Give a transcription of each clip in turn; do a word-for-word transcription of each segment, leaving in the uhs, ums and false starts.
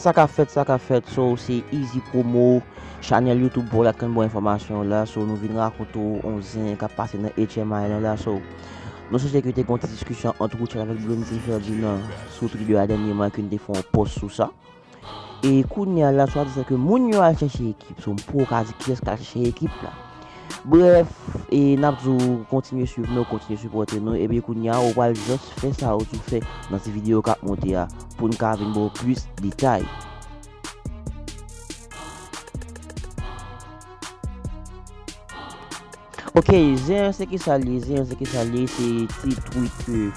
Sa k ap fèt, sa k ap fèt, so se Easy Promo, chanèl YouTube pou w la k konn bon enfòmasyon la, so nou vin rakonte w on zen k ap pase nan H M I lan la, so nou sonje ke te gen yon ti diskisyon ant Rutshelle avèk Blondine Ferdinand sou Twitter a dènyèman, ke n te fè yon pòs sou sa. E kounye a la, swadizan ke moun yo al chèche ekip, so m poko ka di kiyès k al chèche ekip la. Brèf, e n ap di w kontinye swiv nou, kontinye sipòte nou, epi kounye a, ou pral just fè sa ou toujou fè nan ti videyo k ap monte a, pou n ka vin ba w plis detay. Ok, zen an se ki sa l ye, zen an se ki sa l ye, se ti tweet ke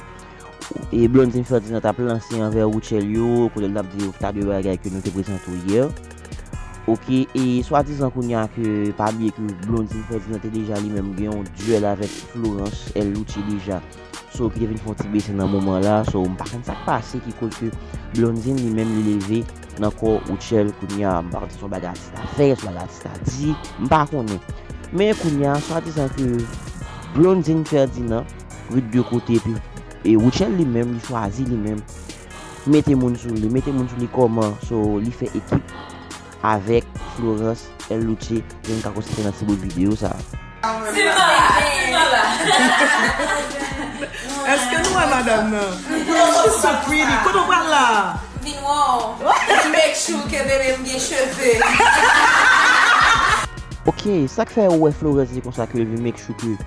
e Blondine Ferdinand t ap lanse anvè Rutshelle yo, kote l t ap di yo ta de bagay ke nou te prezante w yè. Ok, e swadizan kounye a ke, pa bliye ke Blondine Ferdinand te deja li menm gen yon dyèl avèk Florence L Louche deja. So, ki te vin fè yon ti bese nan moman la. So, m pa konn sa k pase ki koz ke Blondine li menm li leve nan kò Rutshelle kounye a. M pa konn si se yon bagay atis la fè, se yon bagay atis la di, m pa konnen. Men kounye a, swadizan ke Blondine Ferdinand ret de kote, epi e Rutshelle li menm, li chwazi li menm mete moun sou li. Mete moun sou li kòman? So, li fè ekip avèk Florence L Louche, e n ka konsantre nan ti bout videyo sa a. Silvana, Silvana. Èske nou wè madanm nan? She's so pretty. Kote w pral la? Vin wè w. Make sure ke bebe m gen cheve. Ok, sa k fè ou wè Florence di konsa ke l vin make sure ke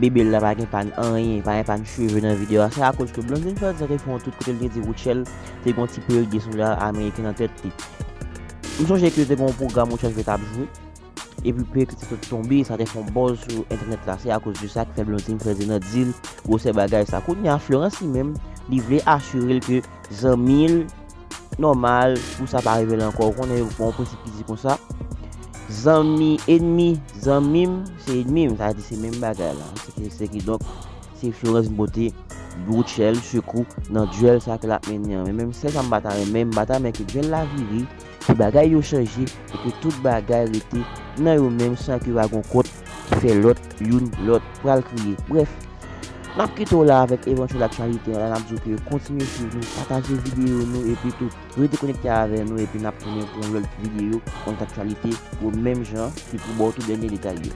bebe l la pa gen pann anyen, pa gen pann cheve nan videyo a, se akoz ke Blondine Ferdinand te fè yon tweet kote l te di Rutshelle te gen yon ti perik de solda ameriken nan tèt li. M sonje ke te gen yon pwogram Rutshelle te t ap jwe, epi perik li te sot tonbe, sa te fè yon buzz sou entènèt la. Se akoz de sa ki fè Blondine Ferdinand di l gwosè bagay sa. Kounye a, Florence li menm, li vle asire l ke zanmi l nòmal pou sa pa rive l ankò. Ou konnen yo gen yon prensip ki di konsa, zanmi, enmi, zanmi m, se enmi m. Sa vle di se menm bagay la. Se ki, se ki donk, se Florence vin pote Rutshelle sekou nan dyèl sa ke l ap mennen an. Men menm sèl sa m pa ta renmen, m pa ta renmen ke dyèl la vire, ke bagay yo chanje, e ke tout bagay rete nan yo menm san ke pa gen kont ki fè lòt, youn lòt pral kriye. Brèf, n ap kite w la avèk evantyèl aktyalite an la, n ap di w ke kontinye swiv nou, pataje videyo nou, epi tou rete konekte avè nou, epi n ap tounen pou yon lòt videyo, yon lòt aktyalite, pou menm jan, ki pou ba w tout dènye detay yo.